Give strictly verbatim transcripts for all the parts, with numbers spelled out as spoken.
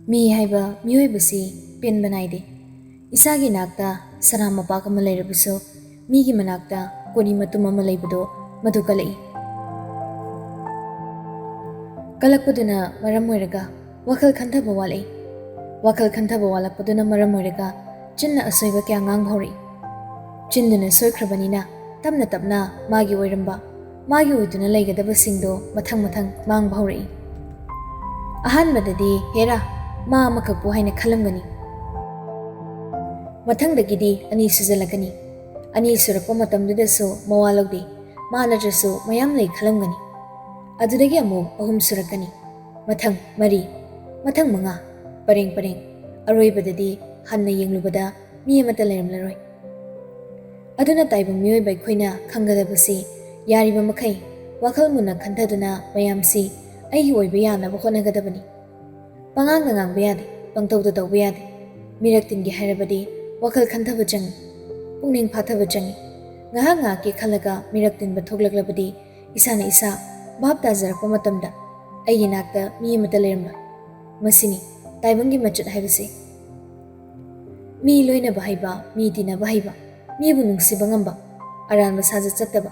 ꯃꯤ ꯍꯥꯏꯕ ꯃꯤꯑꯣꯏꯕꯁꯤ ꯄꯦꯟꯕ ꯅꯥꯏꯗꯦ꯫ ꯏꯁꯥꯒꯤ ꯅꯥꯛꯇ ꯁꯅꯥ ꯃꯄꯥꯛ ꯑꯃ ꯂꯩꯔꯕꯁꯨ, ꯃꯤꯒꯤ ꯃꯅꯥꯛꯇ ꯀꯣꯔꯤ ꯃꯇꯨꯝ ꯑꯃ ꯂꯩꯕꯗꯣ ꯃꯗꯨ ꯀꯜꯂꯛꯏ꯫ ꯀꯜꯂꯛꯄꯗꯨꯅ ꯃꯔꯝ ꯑꯣꯏꯔꯒ ꯋꯥꯈꯜ ꯈꯟꯊꯕ ꯋꯥꯠꯂꯛꯏ꯫ ꯋꯥꯈꯜ ꯈꯟꯊꯕ ꯋꯥꯠꯂꯛꯄꯗꯨꯅ ꯃꯔꯝ ꯑꯣꯏꯔꯒ ꯆꯤꯟꯅ ꯑꯁꯣꯏꯕ ꯀꯌꯥ ꯉꯥꯡꯕ ꯍꯧꯔꯛꯏ꯫ ꯆꯤꯟꯗꯨꯅ ꯁꯣꯏꯈ꯭ꯔꯕꯅꯤꯅ ꯇꯞꯅ ꯇꯞꯅ ꯃꯥꯒꯤ ꯑꯣꯏꯔꯝꯕ, ꯃꯥꯒꯤ ꯑꯣꯏꯗꯨꯅ ꯂꯩꯒꯗꯕꯁꯤꯡꯗꯣ ꯃꯊꯪ ꯃꯊꯪ ꯃꯥꯡꯕ ꯍꯧꯔꯛꯏ꯫ ꯑꯍꯥꯟꯕꯗꯗꯤ, "ꯍꯦꯔꯥ, ꯃꯥ ꯑꯃꯈꯛꯄꯨ" ꯍꯥꯏꯅ ꯈꯜꯂꯝꯒꯅꯤ꯫ ꯃꯊꯪꯗꯒꯤꯗꯤ ꯑꯅꯤ ꯁꯨꯖꯜꯂꯛꯀꯅꯤ꯫ ꯑꯅꯤ ꯁꯨꯔꯛꯄ ꯃꯇꯝꯗꯨꯗꯁꯨ ꯃꯋꯥ ꯂꯧꯗꯦ, ꯃꯥ ꯅꯠꯇ꯭ꯔꯁꯨ ꯃꯌꯥꯝ ꯂꯩ ꯈꯜꯂꯝꯒꯅꯤ꯫ ꯑꯗꯨꯗꯒꯤ ꯑꯃꯨꯛ ꯑꯍꯨꯝ ꯁꯨꯔꯛꯀꯅꯤ, ꯃꯊꯪ ꯃꯔꯤ, ꯃꯊꯪ ꯃꯉꯥ, ꯄꯔꯦꯡ ꯄꯔꯦꯡ꯫ ꯑꯔꯣꯏꯕꯗꯗꯤ ꯍꯟꯅ ꯌꯦꯡꯂꯨꯕꯗ ꯃꯤ ꯑꯃꯠꯇ ꯂꯩꯔꯝꯂꯔꯣꯏ꯫ ꯑꯗꯨꯅ ꯇꯥꯏꯕꯪ ꯃꯤꯑꯣꯏꯕ ꯑꯩꯈꯣꯏꯅ ꯈꯪꯒꯗꯕꯁꯤ, ꯌꯥꯔꯤꯕ ꯃꯈꯩ ꯋꯥꯈꯜ ꯃꯨꯟꯅ ꯈꯟꯊꯗꯨꯅ ꯃꯌꯥꯝꯁꯤ ꯑꯩꯒꯤ ꯑꯣꯏꯕ ꯌꯥꯅꯕ ꯍꯣꯠꯅꯒꯗꯕꯅꯤ꯫ ꯄꯉꯥꯡꯗ ꯉꯥꯡꯕ ꯌꯥꯗꯦ, ꯄꯪꯇꯧꯗ ꯇꯧꯕ ꯌꯥꯗꯦ꯫ ꯃꯤꯔꯛ ꯇꯤꯟꯒꯦ ꯍꯥꯏꯔꯕꯗꯤ ꯋꯥꯈꯜ ꯈꯟꯊꯕ ꯆꯪꯏ, ꯄꯨꯛꯅꯤꯡ ꯐꯥꯊꯕ ꯆꯪꯏ꯫ ꯉꯥꯏꯍꯥꯛ ꯉꯥꯏꯍꯥꯛꯀꯤ ꯈꯜꯂꯒ ꯃꯤꯔꯛ ꯇꯤꯟꯕ ꯊꯣꯛꯂꯛꯂꯕꯗꯤ ꯏꯁꯥꯅ ꯏꯁꯥ ꯚꯥꯞ ꯇꯥꯖꯔꯛꯄ ꯃꯇꯝꯗ ꯑꯩꯒꯤ ꯅꯥꯛꯇ ꯃꯤ ꯑꯃꯠꯇ ꯂꯩꯔꯝꯂꯣꯏ꯫ ꯃꯁꯤꯅꯤ ꯇꯥꯏꯕꯪꯒꯤ ꯃꯆꯠ ꯍꯥꯏꯕꯁꯤ꯫ ꯃꯤ ꯂꯣꯏꯅꯕ ꯍꯩꯕ, ꯃꯤ ꯇꯤꯟꯅꯕ ꯍꯩꯕ, ꯃꯤꯕꯨ ꯅꯨꯡꯁꯤꯕ ꯉꯝꯕ, ꯑꯔꯥꯟꯕ ꯁꯥꯖꯠ ꯆꯠꯇꯕ,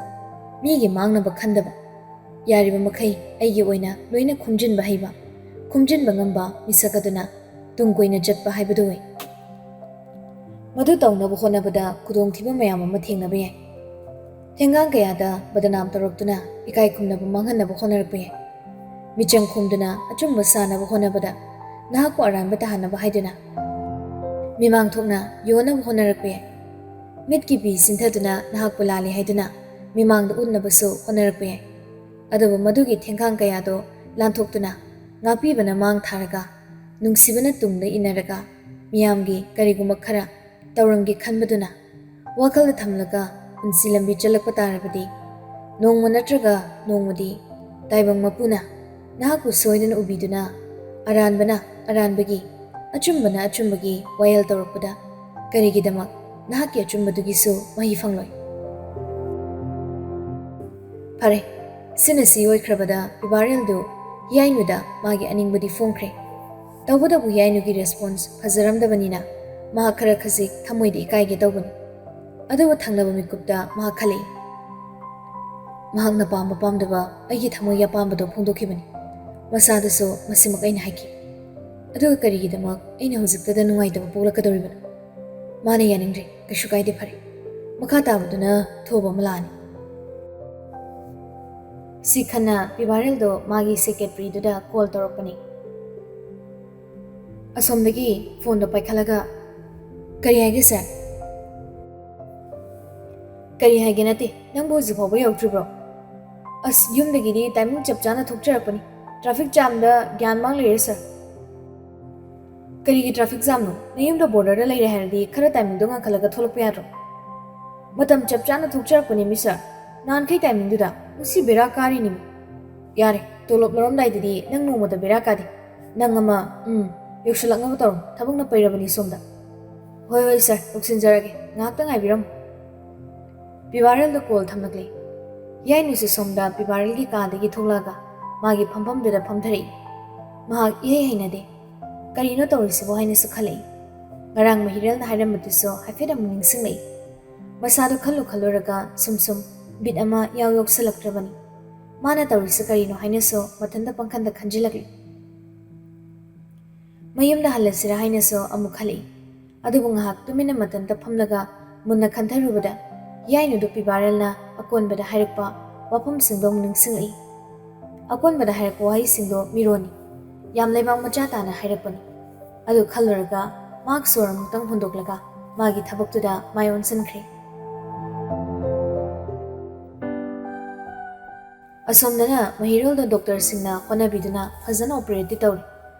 ꯃꯤꯒꯤ ꯃꯥꯡꯅꯕ ꯈꯟꯗꯕ, ꯌꯥꯔꯤꯕ ꯃꯈꯩ ꯑꯩꯒꯤ ꯑꯣꯏꯅ ꯂꯣꯏꯅ ꯈꯣꯝꯖꯤꯟꯕ ꯍꯩꯕ, ꯈꯣꯝꯖꯤꯟꯕ ꯉꯝꯕ ꯃꯤꯁꯛ ꯑꯗꯨꯅ ꯇꯨꯡ ꯀꯣꯏꯅ ꯆꯠꯄ ꯍꯥꯏꯕꯗꯨ ꯑꯣꯏ꯫ ꯃꯗꯨ ꯇꯧꯅꯕ ꯍꯣꯠꯅꯕꯗ ꯈꯨꯗꯣꯡꯊꯤꯕ ꯃꯌꯥꯝ ꯑꯃ ꯊꯦꯡꯅꯕ ꯌꯥꯏ꯫ ꯊꯦꯡꯒꯥꯡ ꯀꯌꯥꯗ ꯕꯗꯅꯥꯝ ꯇꯧꯔꯛꯇꯨꯅ ꯏꯀꯥꯏ ꯈꯨꯝꯅꯕ ꯃꯥꯡꯍꯟꯅꯕ ꯍꯣꯠꯅꯔꯛꯄ ꯌꯥꯏ꯫ ꯃꯤꯆꯪ ꯈꯣꯝꯗꯨꯅ ꯑꯆꯨꯝꯕ ꯁꯥꯅꯕ ꯍꯣꯠꯅꯕꯗ ꯅꯍꯥꯛꯄꯨ ꯑꯔꯥꯟꯕ ꯇꯥꯍꯟꯅꯕ ꯍꯥꯏꯗꯨꯅ ꯃꯤꯃꯥꯡ ꯊꯣꯛꯅ ꯌꯣꯟꯅꯕ ꯍꯣꯠꯅꯔꯛꯄ ꯌꯥꯏ꯫ ꯃꯤꯠꯀꯤ ꯄꯤ ꯁꯤꯟꯊꯗꯨꯅ ꯅꯍꯥꯛꯄꯨ ꯂꯥꯜꯂꯤ ꯍꯥꯏꯗꯨꯅ ꯃꯤꯃꯥꯡꯗ ꯎꯠꯅꯕꯁꯨ ꯍꯣꯠꯅꯔꯛꯄ ꯌꯥꯏ꯫ ꯑꯗꯨꯕꯨ ꯃꯗꯨꯒꯤ ꯊꯦꯡꯈꯥꯡ ꯀꯌꯥꯗꯣ ꯂꯥꯟꯊꯣꯛꯇꯨꯅ ꯉꯥꯛꯄꯤꯕꯅ ꯃꯥꯡ ꯊꯥꯔꯒ ꯅꯨꯡꯁꯤꯕꯅ ꯇꯨꯡꯗ ꯏꯟꯅꯔꯒ ꯃꯤꯌꯥꯝꯒꯤ ꯀꯔꯤꯒꯨꯝꯕ ꯈꯔ ꯇꯧꯔꯝꯒꯦ ꯈꯟꯕꯗꯨꯅ ꯋꯥꯈꯜꯗ ꯊꯝꯂꯒ ꯄꯨꯟꯁꯤ ꯂꯝꯕꯤ ꯆꯠꯂꯛꯄ ꯇꯥꯔꯕꯗꯤ, ꯅꯣꯡꯃ ꯅꯠꯇ꯭ꯔꯒ ꯅꯣꯡꯃꯗꯤ ꯇꯥꯏꯕꯪ ꯃꯄꯨꯅ ꯅꯍꯥꯛꯄꯨ ꯁꯣꯏꯗꯅ ꯎꯕꯤꯗꯨꯅ ꯑꯔꯥꯟꯕꯅ ꯑꯔꯥꯟꯕꯒꯤ, ꯑꯆꯨꯝꯕꯅ ꯑꯆꯨꯝꯕꯒꯤ ꯋꯥꯌꯦꯜ ꯇꯧꯔꯛꯄꯗ ꯀꯔꯤꯒꯤꯗꯃꯛ ꯅꯍꯥꯛꯀꯤ ꯑꯆꯨꯝꯕꯗꯨꯒꯤꯁꯨ ꯃꯍꯩ ꯐꯪꯂꯣꯏ? ꯐꯔꯦ, ꯁꯤꯅ ꯁꯤ ꯑꯣꯏꯈ꯭ꯔꯕꯗ ꯏꯕꯥꯔꯦꯜꯗꯨ ꯍꯤꯌꯥꯏꯅꯨꯗ ꯃꯥꯒꯤ ꯑꯅꯤꯡꯕꯗꯤ ꯐꯣꯡꯈ꯭ꯔꯦ꯫ ꯇꯧꯕꯇꯕꯨ ꯌꯥꯏꯅꯨꯒꯤ ꯔꯦꯁꯄꯣꯟꯁ ꯐꯖꯔꯝꯗꯕꯅꯤꯅ ꯃꯍꯥꯛ ꯈꯔ ꯈꯖꯤꯛ ꯊꯃꯣꯏꯗ ꯏꯀꯥꯏꯒꯦ ꯇꯧꯕꯅꯤ꯫ ꯑꯗꯨꯕꯨ ꯊꯪꯅꯕ ꯃꯤꯀꯨꯞꯇ ꯃꯍꯥꯛ ꯈꯜꯂꯛꯏ, ꯃꯍꯥꯛꯅ ꯄꯥꯝꯕ ꯄꯥꯝꯗꯕ ꯑꯩꯒꯤ ꯊꯃꯣꯏꯒꯤ ꯑꯄꯥꯝꯕꯗꯣ ꯐꯣꯡꯗꯣꯛꯈꯤꯕꯅꯤ꯫ ꯃꯁꯥꯗꯁꯨ ꯃꯁꯤꯃꯛ ꯑꯩꯅ ꯍꯥꯏꯈꯤ꯫ ꯑꯗꯨꯒ ꯀꯔꯤꯒꯤꯗꯃꯛ ꯑꯩꯅ ꯍꯧꯖꯤꯛꯇꯗ ꯅꯨꯡꯉꯥꯏꯇꯕ ꯄꯣꯛꯂꯛꯀꯗꯧꯔꯤꯕꯅꯣ? ꯃꯥꯅ ꯌꯥꯅꯤꯡꯗ꯭ꯔꯦ, ꯀꯩꯁꯨ ꯀꯥꯏꯗꯦ, ꯐꯔꯦ꯫ ꯃꯈꯥ ꯇꯥꯕꯗꯨꯅ ꯊꯣꯕ ꯑꯃ ꯂꯥꯛꯑꯅꯤ꯫ ꯁꯤꯈꯟꯅ ꯄꯤꯕꯥꯔꯦꯜꯗꯣ ꯃꯥꯒꯤ ꯁꯦꯀ꯭ꯔꯦꯇꯔꯤꯗꯨꯗ ꯀꯣꯜ ꯇꯧꯔꯛꯄꯅꯤ꯫ ꯑꯁꯣꯝꯗꯒꯤ ꯐꯣꯟꯗꯣ ꯄꯥꯏꯈꯠꯂꯒ, "ꯀꯔꯤ ꯍꯥꯏꯒꯦ ꯁꯥꯔ?" "ꯀꯔꯤ ꯍꯥꯏꯒꯦ ꯅꯠꯇꯦ, ꯅꯪꯕꯨ ꯍꯧꯖꯤꯛ ꯐꯥꯎꯕ ꯌꯧꯔꯛꯇ꯭ꯔꯤꯕ꯭ꯔꯣ?" "ꯑꯁ, ꯌꯨꯝꯗꯒꯤꯗꯤ ꯇꯥꯏꯃꯤꯡ ꯆꯞ ꯆꯥꯅ ꯊꯣꯛꯆꯔꯛꯄꯅꯤ꯫ ꯇ꯭ꯔꯥꯐꯤꯛ ꯖꯥꯝꯗ ꯒ꯭ꯌꯥꯟ ꯃꯥꯡ ꯂꯩꯔꯦ ꯁꯥꯔ꯫" "ꯀꯔꯤꯒꯤ ꯇ꯭ꯔꯥꯐꯤꯛ ꯖꯥꯝꯅꯣ? ꯅꯌꯨꯝꯗ ꯕꯣꯔꯗꯔꯗ ꯂꯩꯔꯦ ꯍꯥꯏꯔꯗꯤ ꯈꯔ ꯇꯥꯏꯃꯤꯡꯗꯣ ꯉꯟꯈꯠꯂꯒ ꯊꯣꯛꯂꯛꯄ ꯌꯥꯗ꯭ꯔꯣ?" "ꯃꯇꯝ ꯆꯞ ꯆꯥꯅ ꯊꯣꯛꯆꯔꯛꯄꯅꯦ ꯃꯤ ꯁꯥꯔ, ꯅꯍꯥꯟꯈꯩ ꯇꯥꯏꯃꯤꯡꯗꯨꯗ꯫ ꯉꯁꯤ ꯕꯦꯔꯥ ꯀꯥꯔꯤꯅꯤ ꯃꯤ꯫ ꯌꯥꯔꯦ, ꯇꯣꯂꯣꯞ ꯂꯧꯔꯝꯗꯥꯏꯗꯗꯤ ꯅꯪ ꯅꯣꯡꯃꯇ ꯕꯦꯔꯥ ꯀꯥꯗꯦ꯫ ꯅꯪ ꯑꯃ, ꯎꯝ, ꯌꯧꯁꯤꯜꯂꯛꯅꯕ ꯇꯧꯔꯣ, ꯊꯕꯛꯅ ꯄꯩꯔꯕꯅꯤ ꯁꯣꯝꯗ꯫" "ꯍꯣꯏ, ꯍꯣꯏ ꯁꯥꯔ, ꯌꯧꯁꯤꯟꯖꯔꯒꯦ, ꯉꯥꯏꯍꯥꯛꯇ ꯉꯥꯏꯕꯤꯔꯝꯃꯨ꯫" ꯄꯤꯕꯥꯔꯦꯜꯗ ꯀꯣꯜ ꯊꯝꯂꯛꯂꯦ꯫ ꯌꯥꯏꯅꯨꯁꯨ ꯁꯣꯝꯗ ꯄꯤꯕꯥꯔꯦꯜꯒꯤ ꯀꯥꯗꯒꯤ ꯊꯣꯛꯂꯛꯑꯒ ꯃꯥꯒꯤ ꯐꯝꯐꯝꯗꯨꯗ ꯐꯝꯊꯔꯛꯏ꯫ ꯃꯍꯥꯛ ꯏꯍꯩ ꯍꯩꯅꯗꯦ꯫ "ꯀꯔꯤꯅꯣ ꯇꯧꯔꯤꯁꯤꯕꯣ?" ꯍꯥꯏꯅꯁꯨ ꯈꯜꯂꯛꯏ꯫ ꯉꯔꯥꯡ ꯃꯍꯤꯔꯦꯜꯅ ꯍꯥꯏꯔꯝꯕꯗꯨꯁꯨ ꯍꯥꯏꯐꯦꯠ ꯑꯃꯨꯛ ꯅꯤꯡꯁꯤꯡꯂꯛꯏ꯫ ꯃꯁꯥꯗꯨ ꯈꯜꯂꯨ ꯈꯜꯂꯨꯔꯒ ꯁꯨꯝ ꯁꯨꯝ ꯕꯤꯠ ꯑꯃ ꯏꯌꯥꯎ ꯌꯥꯎꯁꯜꯂꯛꯇ꯭ꯔꯕꯅꯤ꯫ ꯃꯥꯅ ꯇꯧꯔꯤꯁꯤ ꯀꯔꯤꯅꯣ ꯍꯥꯏꯅꯁꯨ ꯃꯊꯟꯇ ꯄꯪꯈꯟꯗ ꯈꯟꯖꯤꯜꯂꯛꯂꯤ꯫ ꯃꯌꯨꯝꯗ ꯍꯜꯂꯁꯤꯔꯥ ꯍꯥꯏꯅꯁꯨ ꯑꯃꯨꯛ ꯈꯜꯂꯛꯏ꯫ ꯑꯗꯨꯕꯨ ꯉꯥꯏꯍꯥꯛ ꯇꯨꯃꯤꯟꯅ ꯃꯊꯟꯇ ꯐꯝꯂꯒ ꯃꯨꯟꯅ ꯈꯟꯊꯔꯨꯕꯗ ꯌꯥꯏꯅꯨꯗꯨ ꯄꯤꯕꯥꯔꯦꯜꯅ ꯑꯀꯣꯟꯕꯗ ꯍꯥꯏꯔꯛꯄ ꯋꯥꯐꯝꯁꯤꯡꯗꯣ ꯑꯃꯨꯛ ꯅꯤꯡꯁꯤꯡꯂꯛꯏ꯫ ꯑꯀꯣꯟꯕꯗ ꯍꯥꯏꯔꯛꯄ ꯋꯥꯍꯩꯁꯤꯡꯗꯣ ꯃꯤꯔꯣꯟꯅꯤ꯫ ꯌꯥꯝ ꯂꯩꯕꯥꯛ ꯃꯆꯥ ꯇꯥꯅ ꯍꯥꯏꯔꯛꯄꯅꯤ꯫ ꯑꯗꯨ ꯈꯜꯂꯨꯔꯒ ꯃꯍꯥꯛ ꯁꯣꯔ ꯑꯃꯨꯛꯇꯪ ꯍꯣꯟꯗꯣꯛꯂꯒ ꯃꯥꯒꯤ ꯊꯕꯛꯇꯨꯗ ꯃꯥꯏ ꯑꯣꯟꯁꯤꯟꯈ꯭ꯔꯦ꯫ ꯑꯁꯣꯝꯗꯅ ꯃꯍꯤꯔꯣꯜꯗ ꯗꯣꯛꯇꯔꯁꯤꯡꯅ ꯍꯣꯠꯅꯕꯤꯗꯨꯅ ꯐꯖꯅ ꯑꯣꯄꯔꯦꯠꯇꯤ ꯇꯧꯔꯤ꯫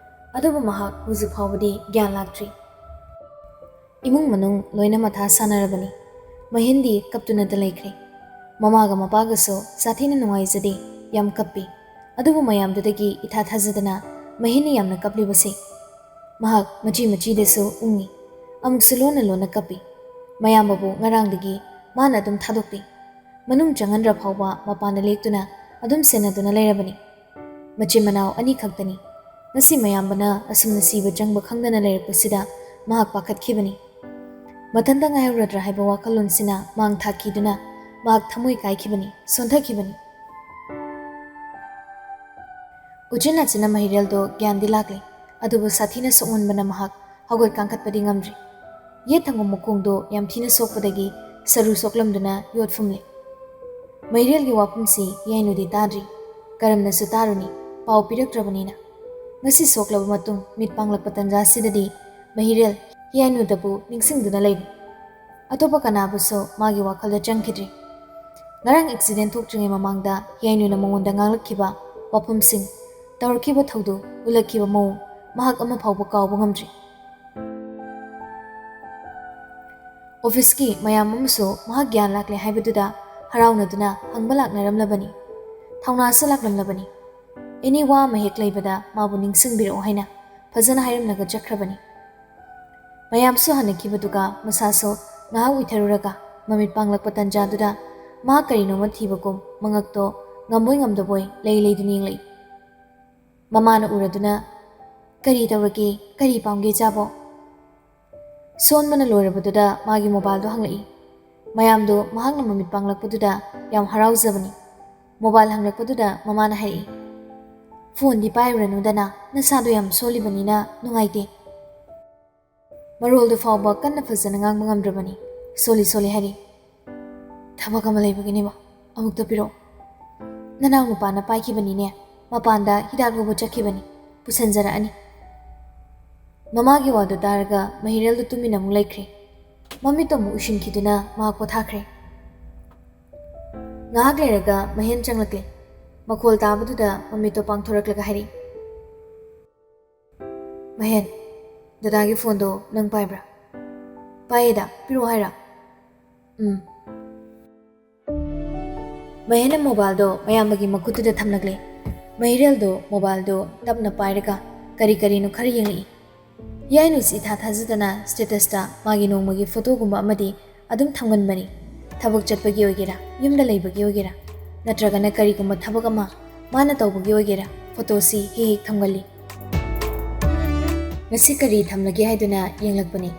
ꯑꯗꯨꯕꯨ ꯃꯍꯥꯛ ꯍꯧꯖꯤꯛ ꯐꯥꯎꯕꯗꯤ ꯒ꯭ꯌꯥꯟ ꯂꯥꯛꯇ꯭ꯔꯤ꯫ ꯏꯃꯨꯡ ꯃꯅꯨꯡ ꯂꯣꯏꯅ ꯃꯊꯥ ꯁꯥꯟꯅꯔꯕꯅꯤ꯫ ꯃꯍꯤꯟꯗꯤ ꯀꯞꯇꯨꯅꯇ ꯂꯩꯈ꯭ꯔꯦ꯫ ꯃꯃꯥꯒ ꯃꯄꯥꯒꯁꯨ ꯁꯥꯊꯤꯅ ꯅꯨꯡꯉꯥꯏꯖꯗꯦ, ꯌꯥꯝ ꯀꯞꯄꯤ꯫ ꯑꯗꯨꯕꯨ ꯃꯌꯥꯝꯗꯨꯗꯒꯤ ꯏꯊꯥ ꯊꯥꯖꯗꯅ ꯃꯍꯤꯟꯅ ꯌꯥꯝꯅ ꯀꯞꯂꯤꯕꯁꯤ꯫ ꯃꯍꯥꯛ ꯃꯆꯤ ꯃꯆꯤꯗꯁꯨ ꯎꯪꯉꯤ꯫ ꯑꯃꯨꯛꯁꯨ ꯂꯣꯟꯅ ꯂꯣꯟꯅ ꯀꯞꯄꯤ꯫ ꯃꯌꯥꯝꯕꯕꯨ ꯉꯔꯥꯡꯗꯒꯤ ꯃꯥꯅ ꯑꯗꯨꯝ ꯊꯥꯗꯣꯛꯇꯦ꯫ ꯃꯅꯨꯡ ꯆꯪꯍꯟꯗ꯭ꯔ ꯐꯥꯎꯕ ꯃꯄꯥꯟꯗ ꯂꯦꯛꯇꯨꯅ ꯑꯗꯨꯝ ꯁꯦꯟꯅꯗꯨꯅ ꯂꯩꯔꯕꯅꯤ꯫ ꯃꯆꯤꯟ ꯃꯅꯥꯎ ꯑꯅꯤ ꯈꯛꯇꯅꯤ꯫ ꯉꯁꯤ ꯃꯌꯥꯝꯕꯅ ꯑꯁꯨꯝꯅ ꯁꯤꯕ ꯆꯪꯕ ꯈꯪꯗꯅ ꯂꯩꯔꯛꯄꯁꯤꯗ ꯃꯍꯥꯛ ꯄꯥꯈꯠꯈꯤꯕꯅꯤ꯫ ꯃꯊꯟꯇ ꯉꯥꯏꯍꯧꯔꯗ꯭ꯔꯥ ꯍꯥꯏꯕ ꯋꯥꯈꯜꯂꯣꯟꯁꯤꯅ ꯃꯥꯡ ꯊꯥꯛꯈꯤꯗꯨꯅ ꯃꯍꯥꯛ ꯊꯃꯣꯏ ꯀꯥꯏꯈꯤꯕꯅꯤ, ꯁꯣꯟꯊꯈꯤꯕꯅꯤ꯫ ꯎꯆꯤꯟ ꯅꯥꯆꯤꯟꯅ ꯃꯍꯤꯔꯦꯜꯗꯣ ꯒ꯭ꯌꯥꯟꯗꯤ ꯂꯥꯛꯂꯦ, ꯑꯗꯨꯕꯨ ꯁꯥꯊꯤꯅ ꯁꯣꯛꯃꯟꯕꯅ ꯃꯍꯥꯛ ꯍꯧꯒꯠ ꯀꯥꯡꯈꯠꯄꯗꯤ ꯉꯝꯗ꯭ꯔꯤ꯫ ꯌꯦꯠ ꯊꯪꯒꯣꯜ ꯃꯈꯣꯡꯗꯣ ꯌꯥꯝ ꯊꯤꯅ ꯁꯣꯛꯄꯗꯒꯤ ꯁꯔꯨ ꯁꯣꯛꯂꯝꯗꯨꯅ ꯌꯣꯠ ꯐꯨꯝꯂꯦ꯫ ꯃꯍꯤꯔꯦꯜꯒꯤ ꯋꯥꯐꯝꯁꯤ ꯌꯥꯏꯅꯨꯗꯤ ꯇꯥꯗ꯭ꯔꯤ, ꯀꯔꯝꯅꯁꯨ ꯇꯥꯔꯨꯅꯤ, ꯄꯥꯎ ꯄꯤꯔꯛꯇ꯭ꯔꯕꯅꯤꯅ꯫ ꯉꯁꯤ ꯁꯣꯛꯂꯕ ꯃꯇꯨꯡ ꯃꯤꯠ ꯄꯥꯡꯂꯛꯄ ꯇꯟꯖꯥꯁꯤꯗꯗꯤ ꯃꯍꯤꯔꯦꯜ ꯌꯥꯏꯅꯨꯗꯕꯨ ꯅꯤꯡꯁꯤꯡꯗꯨꯅ ꯂꯩꯔꯤ꯫ ꯑꯇꯣꯞꯄ ꯀꯅꯥꯕꯨꯁꯨ ꯃꯥꯒꯤ ꯋꯥꯈꯜꯗ ꯆꯪꯈꯤꯗ꯭ꯔꯤ꯫ ꯉꯔꯥꯡ ꯑꯦꯛꯁꯤꯗꯦꯟ ꯊꯣꯛꯇ꯭ꯔꯤꯉꯩ ꯃꯃꯥꯡꯗ ꯌꯥꯏꯅꯨꯅ ꯃꯉꯣꯟꯗ ꯉꯥꯡꯂꯛꯈꯤꯕ ꯋꯥꯐꯝꯁꯤꯡ, ꯇꯧꯔꯛꯈꯤꯕ ꯊꯧꯗꯣꯛ, ꯎꯠꯂꯛꯈꯤꯕ ꯃꯑꯣꯡ ꯃꯍꯥꯛ ꯑꯃ ꯐꯥꯎꯕ ꯀꯥꯎꯕ ꯉꯝꯗ꯭ꯔꯤ꯫ ꯑꯣꯐꯤꯁꯀꯤ ꯃꯌꯥꯝ ꯑꯃꯁꯨ ꯃꯍꯥꯛ ꯒ꯭ꯌꯥꯟ ꯂꯥꯛꯂꯦ ꯍꯥꯏꯕꯗꯨꯗ ꯍꯔꯥꯎꯅꯗꯨꯅ ꯍꯪꯕ ꯂꯥꯛꯅꯔꯝꯂꯕꯅꯤ꯫ ꯊꯧꯅꯥꯁꯨ ꯂꯥꯛꯂꯝꯂꯕꯅꯤ꯫ ꯑꯦꯅꯤ ꯋꯥ ꯑꯃ ꯍꯦꯛ ꯂꯩꯕꯗ ꯃꯥꯕꯨ ꯅꯤꯡꯁꯤꯡꯕꯤꯔꯛꯑꯣ ꯍꯥꯏꯅ ꯐꯖꯅ ꯍꯥꯏꯔꯝꯂꯒ ꯆꯠꯈ꯭ꯔꯕꯅꯤ꯫ ꯃꯌꯥꯝꯁꯨ ꯍꯟꯅꯈꯤꯕꯗꯨꯒ ꯃꯁꯥꯁꯨ ꯉꯥꯏꯍꯥꯛ ꯎꯏꯊꯔꯨꯔꯒ ꯃꯃꯤꯠ ꯄꯥꯡꯂꯛꯄ ꯇꯟꯖꯥꯗꯨꯗ ꯃꯥ ꯀꯔꯤꯅꯣꯃ ꯊꯤꯕꯒꯨꯝ ꯃꯉꯛꯇꯣ ꯉꯝꯕꯣꯏ ꯉꯝꯗꯕꯣꯏ ꯂꯩ ꯂꯩꯗꯨꯅ ꯌꯦꯡꯂꯛꯏ꯫ ꯃꯃꯥꯅ ꯎꯔꯗꯨꯅ, "ꯀꯔꯤ ꯇꯧꯔꯒꯦ? ꯀꯔꯤ ꯄꯥꯝꯒꯦ ꯏꯆꯥꯕꯣ?" ꯁꯣꯟꯕꯅ ꯂꯣꯏꯔꯕꯗꯨꯗ ꯃꯥꯒꯤ ꯃꯣꯕꯥꯏꯜꯗꯣ ꯍꯪꯂꯛꯏ꯫ ꯃꯌꯥꯝꯗꯣ ꯃꯍꯥꯛꯅ ꯃꯃꯤꯠ ꯄꯥꯡꯂꯛꯄꯗꯨꯗ ꯌꯥꯝ ꯍꯔꯥꯎꯖꯕꯅꯤ꯫ ꯃꯣꯕꯥꯏꯜ ꯍꯪꯂꯛꯄꯗꯨꯗ ꯃꯃꯥꯅ ꯍꯥꯏꯔꯛꯏ, "ꯐꯣꯟꯗꯤ ꯄꯥꯏꯔꯨꯔꯅꯨꯗꯅ, ꯅꯁꯥꯗꯣ ꯌꯥꯝ ꯁꯣꯜꯂꯤꯕꯅꯤꯅ ꯅꯨꯡꯉꯥꯏꯇꯦ"꯫ ꯃꯔꯣꯜꯗꯨ ꯐꯥꯎꯕ ꯀꯟꯅ ꯐꯖꯅ ꯉꯥꯡꯕ ꯉꯝꯗ꯭ꯔꯕꯅꯤ꯫ ꯁꯣꯜꯂꯤ ꯁꯣꯜꯂꯤ ꯍꯥꯏꯔꯤ꯫ "ꯊꯕꯛ ꯑꯃ ꯂꯩꯕꯒꯤꯅꯦꯕ, ꯑꯃꯨꯛꯇ ꯄꯤꯔꯛꯑꯣ꯫ ꯅꯅꯥꯎ ꯅꯨꯄꯥꯅ ꯄꯥꯏꯈꯤꯕꯅꯤꯅꯦ, ꯃꯄꯥꯟꯗ ꯍꯤꯗꯥꯛ ꯂꯧꯕ ꯆꯠꯈꯤꯕꯅꯤ, ꯄꯨꯁꯟꯖꯔꯛꯑꯅꯤ"꯫ ꯃꯃꯥꯒꯤ ꯋꯥꯗꯨ ꯇꯥꯔꯒ ꯃꯍꯤꯔꯦꯜꯗꯨ ꯇꯨꯃꯤꯟꯅ ꯑꯃꯨꯛ ꯂꯩꯈ꯭ꯔꯦ꯫ ꯃꯃꯤꯠꯇꯣ ꯑꯃꯨꯛ ꯎꯏꯁꯤꯟꯈꯤꯗꯨꯅ ꯃꯍꯥꯛ ꯄꯣꯊꯥꯈ꯭ꯔꯦ꯫ ꯉꯥꯏꯍꯥꯛ ꯂꯩꯔꯒ ꯃꯍꯦꯟ ꯆꯪꯂꯛꯂꯦ꯫ ꯃꯈꯣꯜ ꯇꯥꯕꯗꯨꯗ ꯃꯃꯤꯠꯇꯣ ꯄꯥꯡꯊꯣꯔꯛꯂꯒ ꯍꯥꯏꯔꯛꯏ, "ꯃꯍꯦꯟ, ꯗꯗꯥꯒꯤ ꯐꯣꯟꯗꯣ ꯅꯪ ꯄꯥꯏꯕ꯭ꯔꯥ?" "ꯄꯥꯏꯌꯦꯗ, ꯄꯤꯔꯛꯑꯣ ꯍꯥꯏꯔꯥ?" "ꯎꯝ"꯫ ꯃꯍꯦꯟꯅ ꯃꯣꯕꯥꯏꯜꯗꯣ ꯃꯌꯥꯝꯕꯒꯤ ꯃꯈꯨꯠꯇꯨꯗ ꯊꯝꯂꯛꯂꯦ꯫ ꯃꯍꯤꯔꯦꯜꯗꯣ ꯃꯣꯕꯥꯏꯜꯗꯣ ꯇꯞꯅ ꯄꯥꯏꯔꯒ ꯀꯔꯤ ꯀꯔꯤꯅꯣ ꯈꯔ ꯌꯦꯡꯂꯛꯏ꯫ ꯌꯥꯏꯅꯨꯁꯤ ꯏꯊꯥ ꯊꯥꯖꯗꯅ ꯁ꯭ꯇꯦꯇꯁꯇ ꯃꯥꯒꯤ ꯅꯣꯡꯃꯒꯤ ꯐꯣꯇꯣꯒꯨꯝꯕ ꯑꯃꯗꯤ ꯑꯗꯨꯝ ꯊꯝꯒꯟꯕꯅꯤ꯫ ꯊꯕꯛ ꯆꯠꯄꯒꯤ ꯑꯣꯏꯒꯦꯔꯥ, ꯌꯨꯝꯗ ꯂꯩꯕꯒꯤ ꯑꯣꯏꯒꯦꯔꯥ, ꯅꯠꯇ꯭ꯔꯒꯅ ꯀꯔꯤꯒꯨꯝꯕ ꯊꯕꯛ ꯑꯃ ꯃꯥꯅ ꯇꯧꯕꯒꯤ ꯑꯣꯏꯒꯦꯔꯥ, ꯐꯣꯇꯣꯁꯤ ꯍꯦꯛ ꯍꯦꯛ ꯊꯝꯒꯜꯂꯤ꯫ "ꯉꯁꯤ ꯀꯔꯤ ꯊꯝꯂꯒꯦ ꯍꯥꯏꯗꯨꯅ ꯌꯦꯡꯂꯛꯄꯅꯤ꯫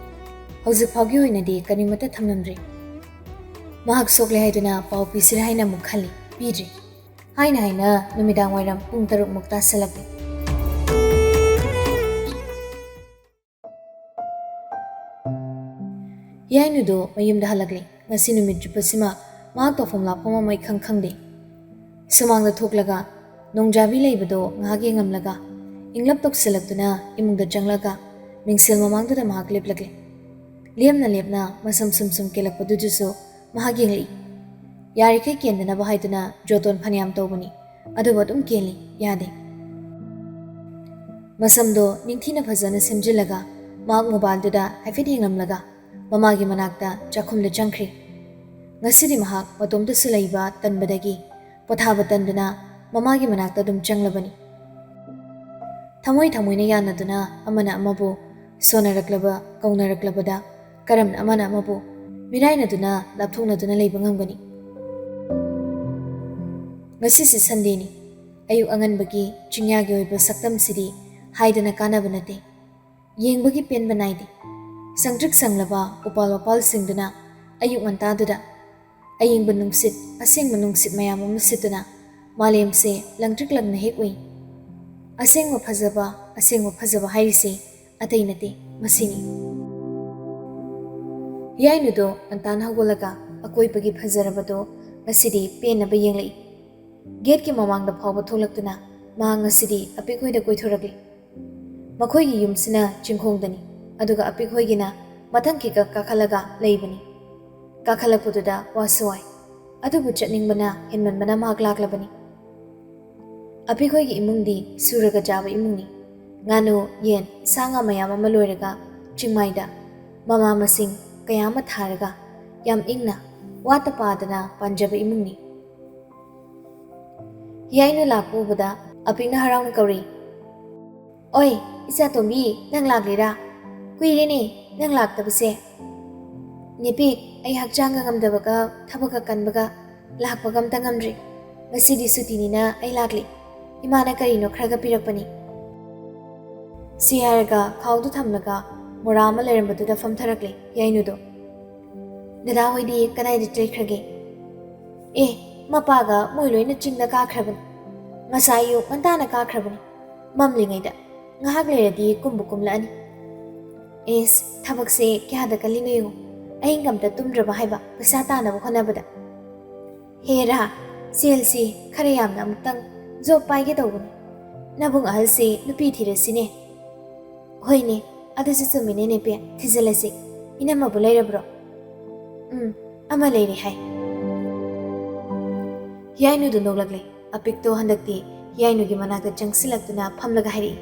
ꯍꯧꯖꯤꯛ ꯐꯥꯎꯒꯤ ꯑꯣꯏꯅꯗꯤ ꯀꯔꯤꯃꯠꯇ ꯊꯝꯂꯝꯗ꯭ꯔꯤ꯫ ꯃꯍꯥꯛ ꯁꯣꯛꯂꯦ ꯍꯥꯏꯗꯨꯅ ꯄꯥꯎ ꯄꯤꯁꯤꯔꯥ ꯍꯥꯏꯅ ꯑꯃꯨꯛ ꯈꯜꯂꯤ, ꯄꯤꯗ꯭ꯔꯤ" ꯍꯥꯏꯅ ꯍꯥꯏꯅ ꯅꯨꯃꯤꯗꯥꯡ ꯋꯥꯏꯔꯝ ꯄꯨꯡ ꯇꯔꯨꯛ ꯃꯨꯛ ꯇꯥꯁꯜꯂꯛꯂꯤ꯫ ꯌꯥꯏꯅꯨꯗꯣ ꯃꯌꯨꯝꯗ ꯍꯜꯂꯛꯂꯤ꯫ ꯉꯁꯤ ꯅꯨꯃꯤꯠ ꯆꯨꯞꯄꯁꯤꯃ ꯃꯍꯥꯛ ꯇꯧꯐꯝ ꯂꯥꯛꯐꯝ ꯑꯃ ꯏꯈꯪ ꯈꯪꯗꯦ꯫ ꯁꯨꯃꯥꯡꯗ ꯊꯣꯛꯂꯒ ꯅꯣꯡꯖꯥꯕꯤ ꯂꯩꯕꯗꯣ ꯉꯥꯏꯍꯥꯛ ꯌꯦꯡꯂꯝꯂꯒ, ꯏꯪꯂꯞ ꯇꯧꯁꯤꯜꯂꯛꯇꯨꯅ ꯏꯃꯨꯡꯗ ꯆꯪꯂꯒ ꯃꯤꯡꯁꯦꯜ ꯃꯃꯥꯡꯗꯨꯗ ꯃꯍꯥꯛ ꯂꯦꯞꯂꯛꯂꯦ꯫ ꯂꯦꯞꯅ ꯂꯦꯞꯅ ꯃꯁꯝ ꯁꯨꯝ ꯁꯨꯝ ꯀꯦꯜꯂꯛꯄꯗꯨꯗꯁꯨ ꯃꯍꯥꯛ ꯌꯦꯡꯂꯛꯏ꯫ ꯌꯥꯔꯤꯈꯩ ꯀꯦꯟꯗꯅꯕ ꯍꯥꯏꯗꯨꯅ ꯖꯣꯇꯣꯟ ꯐꯅꯌꯥꯝ ꯇꯧꯕꯅꯤ, ꯑꯗꯨꯕꯨ ꯑꯗꯨꯝ ꯀꯦꯜꯂꯤ, ꯌꯥꯗꯦ꯫ ꯃꯁꯝꯗꯣ ꯅꯤꯡꯊꯤꯅ ꯐꯖꯅ ꯁꯦꯝꯖꯤꯜꯂꯒ ꯃꯍꯥꯛ ꯃꯣꯕꯥꯏꯜꯗꯨꯗ ꯍꯥꯏꯐꯦꯠ ꯌꯦꯡꯂꯝꯂꯒ ꯃꯃꯥꯒꯤ ꯃꯅꯥꯛꯇ ꯆꯥꯛꯈꯨꯝꯗ ꯆꯪꯈ꯭ꯔꯤ꯫ ꯉꯁꯤꯗꯤ ꯃꯍꯥꯛ ꯃꯇꯣꯝꯇꯁꯨ ꯂꯩꯕ ꯇꯟꯕꯗꯒꯤ ꯄꯣꯊꯥꯕ ꯇꯟꯗꯨꯅ ꯃꯃꯥꯒꯤ ꯃꯅꯥꯛꯇ ꯑꯗꯨꯝ ꯆꯪꯂꯕꯅꯤ꯫ ꯊꯃꯣꯏ ꯊꯃꯣꯏꯅ ꯌꯥꯅꯗꯨꯅ ꯑꯃꯅ ꯑꯃꯕꯨ ꯁꯣꯟꯅꯔꯛꯂꯕ, ꯀꯧꯅꯔꯛꯂꯕꯗ ꯀꯔꯝꯅ ꯑꯃꯅ ꯑꯃꯕꯨ ꯃꯤꯔꯥꯏꯅꯗꯨꯅ ꯂꯥꯞꯊꯣꯛꯅꯗꯨꯅ ꯂꯩꯕ ꯉꯝꯒꯅꯤ? ꯉꯁꯤꯁꯤ ꯁꯟꯗꯦꯅꯤ꯫ ꯑꯌꯨꯛ ꯑꯉꯟꯕꯒꯤ ꯆꯤꯡꯌꯥꯒꯤ ꯑꯣꯏꯕ ꯁꯛꯇꯝꯁꯤꯗꯤ ꯍꯥꯏꯗꯅ ꯀꯥꯟꯅꯕ ꯅꯠꯇꯦ꯫ ꯌꯦꯡꯕꯒꯤ ꯄꯦꯟꯕ ꯅꯥꯏꯗꯦ꯫ ꯁꯪꯇ꯭ꯔꯤꯛ ꯁꯪꯂꯕ ꯎꯄꯥꯜ ꯋꯥꯄꯥꯜꯁꯤꯡꯗꯨꯅ ꯑꯌꯨꯛ ꯉꯟꯇꯥꯗꯨꯗ ꯑꯌꯤꯡꯕ ꯅꯨꯡꯁꯤꯠ, ꯑꯁꯦꯡꯕ ꯅꯨꯡꯁꯤꯠ ꯃꯌꯥꯝ ꯑꯃ ꯁꯤꯠꯇꯨꯅ ꯃꯥꯂꯦꯝꯁꯦ ꯂꯪꯇ꯭ꯔꯤꯛ ꯂꯪꯅ ꯍꯦꯛ ꯎꯏ꯫ ꯑꯁꯦꯡꯕ ꯐꯖꯕ, ꯑꯁꯦꯡꯕ ꯐꯖꯕ ꯍꯥꯏꯔꯤꯁꯦ ꯑꯇꯩ ꯅꯠꯇꯦ, ꯃꯁꯤꯅꯤ꯫ ꯌꯥꯏꯅꯨꯗꯣ ꯉꯟꯇꯥꯅ ꯍꯧꯒꯠꯂꯒ ꯑꯀꯣꯏꯕꯒꯤ ꯐꯖꯔꯕꯗꯣ ꯉꯁꯤꯗꯤ ꯄꯦꯟꯅꯕ ꯌꯦꯡꯂꯛꯏ꯫ ꯒꯦꯠꯀꯤ ꯃꯃꯥꯡꯗ ꯐꯥꯎꯕ ꯊꯣꯛꯂꯛꯇꯨꯅ ꯃꯍꯥꯛ ꯉꯁꯤꯗꯤ ꯑꯄꯤꯛ ꯍꯣꯏꯗ ꯀꯣꯏꯊꯣꯔꯛꯂꯤ꯫ ꯃꯈꯣꯏꯒꯤ ꯌꯨꯝꯁꯤꯅ ꯆꯤꯡꯈꯣꯡꯗꯅꯤ, ꯑꯗꯨꯒ ꯑꯄꯤꯛ ꯍꯣꯏꯒꯤꯅ ꯃꯊꯪ ꯈꯤꯛꯀ ꯀꯥꯈꯠꯂꯒ ꯂꯩꯕꯅꯤ꯫ ꯀꯥꯈꯠꯂꯛꯄꯗꯨꯗ ꯋꯥꯁꯨ ꯋꯥꯏ, ꯑꯗꯨꯕꯨ ꯆꯠꯅꯤꯡꯕꯅ ꯍꯦꯟꯃꯟꯕꯅ ꯃꯍꯥꯛ ꯂꯥꯛꯂꯕꯅꯤ꯫ ꯑꯄꯤꯛ ꯍꯣꯏꯒꯤ ꯏꯃꯨꯡꯗꯤ ꯁꯨꯔꯒ ꯆꯥꯕ ꯏꯃꯨꯡꯅꯤ꯫ ꯉꯥꯅꯨ, ꯌꯦꯟ, ꯁꯥ ꯉꯥ ꯃꯌꯥꯝ ꯑꯃ ꯂꯣꯏꯔꯒ ꯆꯤꯡꯃꯥꯏꯗ ꯃꯃꯥ ꯃꯁꯤꯡ ꯀꯌꯥ ꯑꯃ ꯊꯥꯔꯒ ꯌꯥꯝ ꯏꯪꯅ ꯋꯥꯠꯇ ꯄꯥꯗꯅ ꯄꯥꯟꯖꯕ ꯏꯃꯨꯡꯅꯤ꯫ ꯌꯥꯏꯅꯨ ꯂꯥꯛꯄ ꯎꯕꯗ ꯑꯄꯤꯛꯅ ꯍꯔꯥꯎꯅ ꯀꯧꯔꯤ, "ꯑꯣꯏ, ꯏꯆꯥ ꯇꯣꯝꯕꯤ, ꯅꯪ ꯂꯥꯛꯂꯤꯔꯥ? ꯀꯨꯏꯔꯦꯅꯦ ꯅꯪ ꯂꯥꯛꯇꯕꯁꯦ꯫ ꯅꯦꯄꯤꯛ, ꯑꯩ ꯍꯛꯆꯥꯡꯒ ꯉꯝꯗꯕꯒ ꯊꯕꯛꯀ ꯀꯟꯕꯒ ꯂꯥꯛꯄꯒ ꯑꯝꯇ ꯉꯝꯗ꯭ꯔꯤ꯫ ꯉꯁꯤꯗꯤ ꯁꯨꯇꯤꯅꯤꯅ ꯑꯩ ꯂꯥꯛꯂꯤ꯫ ꯏꯃꯥꯅ ꯀꯔꯤꯅꯣ ꯈꯔꯒ ꯄꯤꯔꯛꯄꯅꯤ꯫" ꯁꯤ ꯍꯥꯏꯔꯒ ꯈꯥꯎꯗꯨ ꯊꯝꯂꯒ ꯃꯣꯔꯥ ꯑꯃ ꯂꯩꯔꯝꯕꯗꯨꯗ ꯐꯝꯊꯔꯛꯂꯦ ꯌꯥꯏꯅꯨꯗꯣ꯫ "ꯗꯗꯥ ꯍꯣꯏꯗꯤ ꯀꯗꯥꯏꯗ ꯆꯠꯈ꯭ꯔꯒꯦ?" "ꯑꯦ, ꯃꯄꯥꯒ ꯃꯣꯏ ꯂꯣꯏꯅ ꯆꯤꯡꯗ ꯀꯥꯈ꯭ꯔꯕꯅꯤ꯫ ꯉꯁꯥꯏ ꯑꯌꯨꯛ ꯉꯟꯇꯥꯅ ꯀꯥꯈ꯭ꯔꯕꯅꯤ꯫ ꯃꯝꯂꯤꯉꯩꯗ꯫ ꯉꯥꯏꯍꯥꯛ ꯂꯩꯔꯗꯤ ꯀꯨꯝꯕꯨ ꯀꯨꯝꯂꯛꯑꯅꯤ꯫" "ꯑꯦꯁ, ꯊꯕꯛꯁꯦ ꯀꯌꯥꯗ ꯀꯜꯂꯤꯅꯣ ꯌꯦꯡꯉꯨ꯫ ꯑꯍꯤꯡ ꯑꯝꯇ ꯇꯨꯝꯗ꯭ꯔꯕ ꯍꯥꯏꯕ, ꯄꯩꯁꯥ ꯇꯥꯅꯕ ꯍꯣꯠꯅꯕꯗ꯫" "ꯍꯦꯔꯥ, ꯁꯦꯜꯁꯤ ꯈꯔ ꯌꯥꯝꯅ ꯑꯃꯨꯛꯇꯪ ꯖꯣꯕ ꯄꯥꯏꯒꯦ ꯇꯧꯕꯅꯤ꯫ ꯅꯕꯨꯡ ꯑꯍꯜꯁꯤ ꯅꯨꯄꯤ ꯊꯤꯔꯁꯤꯅꯦ꯫" "ꯍꯣꯏꯅꯦ, ꯑꯗꯨꯁꯨ ꯆꯨꯝꯃꯤꯅꯦ ꯅꯦꯄꯦ, ꯊꯤꯖꯤꯜꯂꯁꯤ꯫ ꯏꯅꯝꯃꯕꯨ ꯂꯩꯔꯕ꯭ꯔꯣ?" "ꯎꯝ, ꯑꯃ ꯂꯩꯔꯦ ꯍꯥꯏ꯫" ꯌꯥꯏꯅꯨꯗꯨ ꯅꯣꯛꯂꯛꯂꯦ꯫ ꯑꯄꯤꯛꯇꯣ ꯍꯟꯗꯛꯇꯤ ꯌꯥꯏꯅꯨꯒꯤ ꯃꯅꯥꯛꯇ ꯆꯪꯁꯤꯜꯂꯛꯇꯨꯅ ꯐꯝꯂꯒ ꯍꯥꯏꯔꯛꯏ,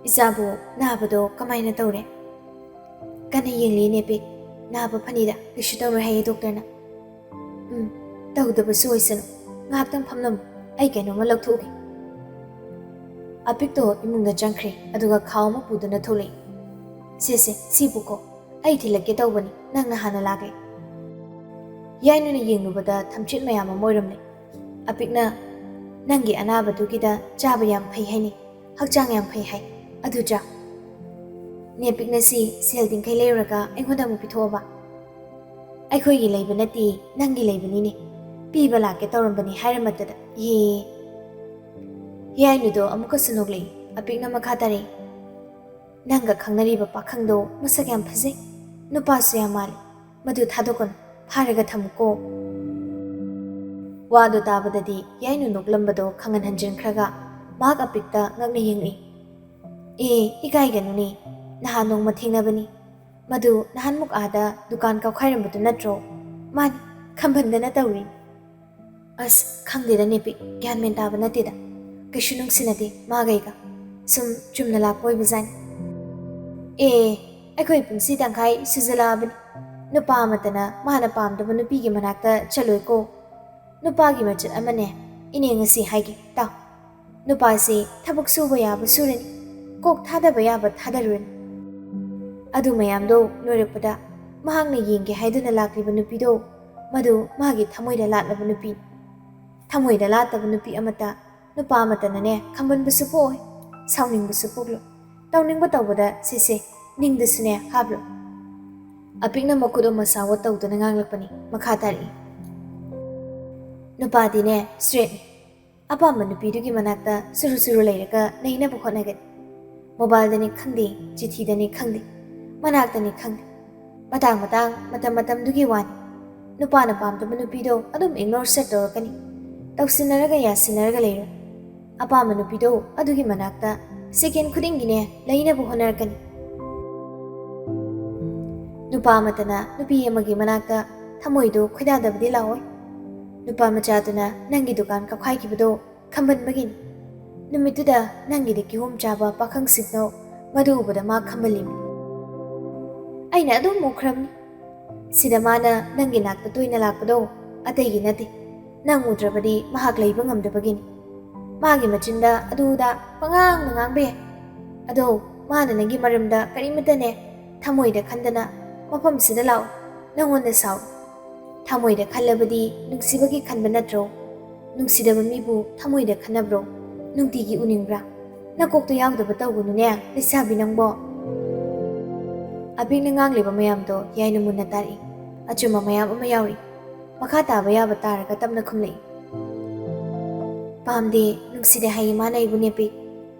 "ꯏꯆꯥꯕꯨ ꯅꯥꯕꯗꯣ ꯀꯃꯥꯏꯅ ꯇꯧꯔꯦ?" "ꯀꯟꯅ ꯌꯦꯡꯂꯤ ꯅꯦꯄꯦ, ꯅꯥꯕ ꯐꯅꯤꯗ, ꯀꯩꯁꯨ ꯇꯧꯔꯣꯏ ꯍꯥꯏꯌꯦ ꯗꯣꯛꯇꯔꯅ꯫" "ꯎꯝ, ꯇꯧꯗꯕꯁꯨ ꯑꯣꯏꯁꯅꯨ꯫ ꯉꯥꯏꯍꯥꯛꯇꯪ ꯐꯝꯂꯝꯃꯨ, ꯑꯩ ꯀꯩꯅꯣꯝꯃ ꯂꯧꯊꯣꯛꯎꯒꯦ꯫" ꯑꯄꯤꯛꯇꯣ ꯏꯃꯨꯡꯗ ꯆꯪꯈ꯭ꯔꯦ, ꯑꯗꯨꯒ ꯈꯥꯎ ꯑꯃ ꯄꯨꯗꯨꯅ ꯊꯣꯛꯂꯛꯏ꯫ "ꯁꯦ ꯁꯦ, ꯁꯤ ꯄꯨꯀꯣ, ꯑꯩ ꯊꯤꯜꯂꯛꯀꯦ ꯇꯧꯕꯅꯤ, ꯅꯪꯅ ꯍꯥꯟꯅ ꯂꯥꯛꯂꯦ꯫" ꯌꯥꯏꯅꯨꯅ ꯌꯦꯡꯂꯨꯕꯗ ꯊꯝꯆꯦꯠ ꯃꯌꯥꯝ ꯑꯃ ꯑꯣꯏꯔꯝꯂꯦ꯫ ꯑꯄꯤꯛꯅ, "ꯅꯪꯒꯤ ꯑꯅꯥꯕꯗꯨꯒꯤꯗ ꯆꯥꯕ ꯌꯥꯝ ꯐꯩ ꯍꯥꯏꯅꯤ, ꯍꯛꯆꯥꯡ ꯌꯥꯝ ꯐꯩ ꯍꯥꯏ, ꯑꯗꯨ ꯆꯥ꯫" ꯅꯦꯄꯤꯛꯅ ꯁꯤ ꯁꯦꯜ ꯇꯤꯡꯈꯩ ꯂꯩꯔꯨꯔꯒ ꯑꯩꯉꯣꯟꯗ ꯑꯃꯨꯛ ꯄꯤꯊꯣꯛꯑꯕ? "ꯑꯩꯈꯣꯏꯒꯤ ꯂꯩꯕ ꯅꯠꯇꯦ, ꯅꯪꯒꯤ ꯂꯩꯕꯅꯤꯅꯦ꯫ ꯄꯤꯕ ꯂꯥꯛꯀꯦ ꯇꯧꯔꯝꯕꯅꯤ ꯍꯥꯏꯔꯝꯕꯗꯨꯗ, ꯌꯦ꯫" ꯌꯥꯏꯅꯨꯗꯣ ꯑꯃꯨꯛꯀꯁꯨ ꯅꯣꯛꯂꯛꯏ꯫ ꯑꯄꯤꯛꯅ ꯃꯈꯥ ꯇꯥꯔꯛꯏ, "ꯅꯪꯒ ꯈꯪꯅꯔꯤꯕ ꯄꯥꯈꯪꯗꯣ ꯃꯁꯛ ꯌꯥꯝ ꯐꯖꯩ, ꯅꯨꯄꯥꯁꯨ ꯌꯥꯝ ꯃꯥꯜꯂꯤ꯫ ꯃꯗꯨ ꯊꯥꯗꯣꯛꯀꯅꯨ, ꯐꯥꯔꯒ ꯊꯝꯃꯨꯀꯣ꯫" ꯋꯥꯗꯨ ꯇꯥꯕꯗꯗꯤ ꯌꯥꯏꯅꯨ ꯅꯣꯛꯂꯝꯕꯗꯣ ꯈꯪꯍꯟ ꯍꯟꯖꯤꯟꯈ꯭ꯔꯒ ꯃꯍꯥꯛ ꯑꯄꯤꯛꯇ ꯉꯛꯅ ꯌꯦꯡꯂꯛꯏ꯫ "ꯑꯦ, ꯏꯀꯥꯏꯒꯅꯨꯅꯦ, ꯅꯍꯥꯟ ꯅꯣꯡꯃ ꯊꯦꯡꯅꯕꯅꯤ꯫ ꯃꯗꯨ ꯅꯍꯥꯟꯃꯨꯛ ꯑꯥꯗ ꯗꯨꯀꯥꯟ ꯀꯥꯎꯈꯥꯏꯔꯝꯕꯗꯨ ꯅꯠꯇ꯭ꯔꯣ?" "ꯃꯥꯅꯤ, ꯈꯝꯕꯟꯗꯅ ꯇꯧꯔꯤ꯫" "ꯑꯁ, ꯈꯪꯗꯦꯗ ꯅꯦꯄꯤ, ꯒ꯭ꯌꯥꯟ ꯃꯦꯟ ꯇꯥꯕ ꯅꯠꯇꯦꯗ꯫ ꯀꯩꯁꯨ ꯅꯨꯡꯁꯤꯅꯗꯦ ꯃꯥꯒ ꯑꯩꯒ꯫ ꯁꯨꯝ ꯆꯨꯝꯅ ꯂꯥꯛꯄ ꯑꯣꯏꯕꯖꯥꯠꯅꯤ꯫" "ꯑꯦ, ꯑꯩꯈꯣꯏ ꯄꯨꯟꯁꯤ ꯇꯪꯈꯥꯏ ꯁꯨꯖꯜꯂꯛꯑꯕꯅꯤ꯫ ꯅꯨꯄꯥ ꯑꯃꯠꯇꯅ ꯃꯥꯅ ꯄꯥꯝꯗꯕ ꯅꯨꯄꯤꯒꯤ ꯃꯅꯥꯛꯇ ꯆꯠꯂꯣꯏꯀꯣ꯫ ꯅꯨꯄꯥꯒꯤ ꯃꯆꯠ ꯑꯃꯅꯦ, ꯏꯅꯦ ꯉꯁꯤ ꯍꯥꯏꯒꯦ, ꯇꯥꯎ꯫ ꯅꯨꯄꯥꯁꯦ ꯊꯕꯛ ꯁꯨꯕ ꯌꯥꯕ ꯁꯨꯔꯅꯤ, ꯀꯣꯛ ꯊꯥꯗꯕ ꯌꯥꯕ ꯊꯥꯗꯔꯨꯔꯅꯤ꯫ ꯑꯗꯨ ꯃꯌꯥꯝꯗꯣ ꯂꯣꯏꯔꯛꯄꯗ ꯃꯍꯥꯛꯅ ꯌꯦꯡꯒꯦ ꯍꯥꯏꯗꯨꯅ ꯂꯥꯛꯂꯤꯕ ꯅꯨꯄꯤꯗꯣ, ꯃꯗꯨ ꯃꯥꯒꯤ ꯊꯃꯣꯏꯗ ꯂꯥꯠꯂꯕ ꯅꯨꯄꯤꯅꯤ꯫ ꯊꯃꯣꯏꯗ ꯂꯥꯠꯇꯕ ꯅꯨꯄꯤ ꯑꯃꯠꯇ ꯅꯨꯄꯥ ꯑꯃꯠꯇꯅꯅꯦ ꯈꯝꯕꯟꯕꯁꯨ ꯄꯣꯛꯑꯣꯏ꯫ ꯁꯥꯎꯅꯤꯡꯕꯁꯨ ꯄꯣꯛꯂꯣꯏ꯫ ꯇꯧꯅꯤꯡꯕ ꯇꯧꯕꯗ ꯁꯤꯁꯦ ꯅꯤꯡꯗꯁꯨꯅꯦ ꯍꯥꯞꯂꯣꯏ꯫ ꯑꯄꯤꯛꯅ ꯃꯈꯨꯠ ꯑꯃ ꯁꯥꯋꯣ ꯇꯧꯗꯨꯅ ꯉꯥꯡꯂꯛꯄꯅꯤ꯫ ꯃꯈꯥ ꯇꯥꯔꯛꯏ꯫ ꯅꯨꯄꯥꯗꯤꯅꯦ ꯁ꯭ꯇ꯭ꯔꯦꯠꯅꯤ꯫ ꯑꯄꯥꯝꯕ ꯅꯨꯄꯤꯗꯨꯒꯤ ꯃꯅꯥꯛꯇ ꯁꯨꯔꯨ ꯁꯨꯔꯨ ꯂꯩꯔꯒ ꯂꯩꯅꯕ ꯍꯣꯠꯅꯒꯅꯤ꯫ ꯃꯣꯕꯥꯏꯜꯗꯅꯤ ꯈꯪꯗꯦ, ꯆꯤꯊꯤꯗꯅꯤ ꯈꯪꯗꯦ, ꯃꯅꯥꯛꯇꯅꯤ ꯈꯪꯗꯦ꯫ ꯃꯇꯥꯡ ꯃꯇꯥꯡ, ꯃꯇꯝ ꯃꯇꯝꯗꯨꯒꯤ ꯋꯥꯅꯤ꯫ ꯅꯨꯄꯥꯅ ꯄꯥꯝꯗꯕ ꯅꯨꯄꯤꯗꯣ ꯑꯗꯨꯝ ꯏꯒꯅꯣꯔ ꯁꯠ ꯇꯧꯔꯛꯀꯅꯤ꯫ ꯇꯧꯁꯤꯟꯅꯔꯒ ꯌꯥꯁꯤꯟꯅꯔꯒ ꯂꯩꯔꯣꯏ꯫ ꯑꯄꯥꯝꯕ ꯅꯨꯄꯤꯗꯣ ꯑꯗꯨꯒꯤ ꯃꯅꯥꯛꯇ ꯁꯦꯀꯦꯟ ꯈꯨꯗꯤꯡꯒꯤꯅꯦ ꯂꯩꯅꯕ ꯍꯣꯠꯅꯔꯛꯀꯅꯤ꯫ ꯅꯨꯄꯥ ꯑꯃꯠꯇꯅ ꯅꯨꯄꯤ ꯑꯃꯒꯤ ꯃꯅꯥꯛꯇ ꯊꯃꯣꯏꯗꯣ ꯈꯣꯏꯗꯥꯗꯕꯗꯤ ꯂꯥꯛꯑꯣꯏ꯫ ꯅꯨꯄꯥ ꯃꯆꯥꯗꯨꯅ ꯅꯪꯒꯤ ꯗꯨꯀꯥꯟ ꯀꯞꯈꯥꯏꯈꯤꯕꯗꯣ ꯈꯝꯕꯟꯕꯒꯤꯅꯤ꯫ ꯅꯨꯃꯤꯠꯇꯨꯗ ꯅꯪꯒꯤꯗꯤ ꯀꯤꯍꯣꯝ ꯆꯥꯕ ꯄꯥꯈꯪꯁꯤꯡꯗꯣ ꯃꯗꯨ ꯎꯕꯗ ꯃꯥ ꯈꯝꯕꯜꯂꯤꯕꯅꯤ꯫ ꯑꯩꯅ ꯑꯗꯨꯝ ꯎꯈ꯭ꯔꯕꯅꯤ꯫ ꯁꯤꯗ ꯃꯥꯅ ꯅꯪꯒꯤ ꯅꯥꯛꯇ ꯇꯣꯏꯅ ꯂꯥꯛꯄꯗꯣ ꯑꯇꯩꯒꯤ ꯅꯠꯇꯦ꯫ ꯅꯪ ꯎꯗ꯭ꯔꯕꯗꯤ ꯃꯍꯥꯛ ꯂꯩꯕ ꯉꯝꯗꯕꯒꯤꯅꯤ꯫ ꯃꯥꯒꯤ ꯃꯆꯤꯟꯗ ꯑꯗꯨꯗ ꯄꯉꯥꯡꯗ ꯉꯥꯡꯕ ꯌꯥꯏ꯫ ꯑꯗꯣ ꯃꯥꯅ ꯅꯪꯒꯤ ꯃꯔꯝꯗ ꯀꯔꯤꯃꯠꯇꯅꯦ ꯊꯃꯣꯏꯗ ꯈꯟꯗꯅ ꯃꯐꯝꯁꯤꯗ ꯂꯥꯛꯑꯣ꯫ ꯅꯪꯉꯣꯟꯗ ꯁꯥꯎ꯫ ꯊꯃꯣꯏꯗ ꯈꯜꯂꯕꯗꯤ ꯅꯨꯡꯁꯤꯕꯒꯤ ꯈꯟꯕ ꯅꯠꯇ꯭ꯔꯣ? ꯅꯨꯡꯁꯤꯗꯕ ꯃꯤꯕꯨ ꯊꯃꯣꯏꯗ ꯈꯟꯅꯕ꯭ꯔꯣ? ꯅꯨꯡꯇꯤꯒꯤ ꯎꯅꯤꯡꯕ꯭ꯔꯥ? ꯅꯀꯣꯛꯇ ꯌꯥꯎꯗꯕ ꯇꯧꯒꯅꯨꯅꯦ, ꯂꯩꯁꯥꯕꯤ ꯅꯪꯕꯣ꯫ ꯑꯄꯤꯛꯅ ꯉꯥꯡꯂꯤꯕ ꯃꯌꯥꯝꯗꯣ ꯌꯥꯏꯅ ꯃꯨꯟꯅ ꯇꯥꯔꯛꯏ꯫ ꯑꯆꯨꯝꯕ ꯃꯌꯥꯝ ꯑꯃ ꯌꯥꯎꯔꯤ꯫ ꯃꯈꯥ ꯇꯥꯕ ꯌꯥꯕ ꯇꯥꯔꯒ ꯇꯞꯅ ꯈꯨꯝꯂꯛꯏ꯫ ꯄꯥꯝꯗꯦ, ꯅꯨꯡꯁꯤꯗꯦ ꯍꯥꯏꯌꯦ ꯃꯥꯅ ꯑꯩꯕꯨ ꯅꯦꯄꯤ꯫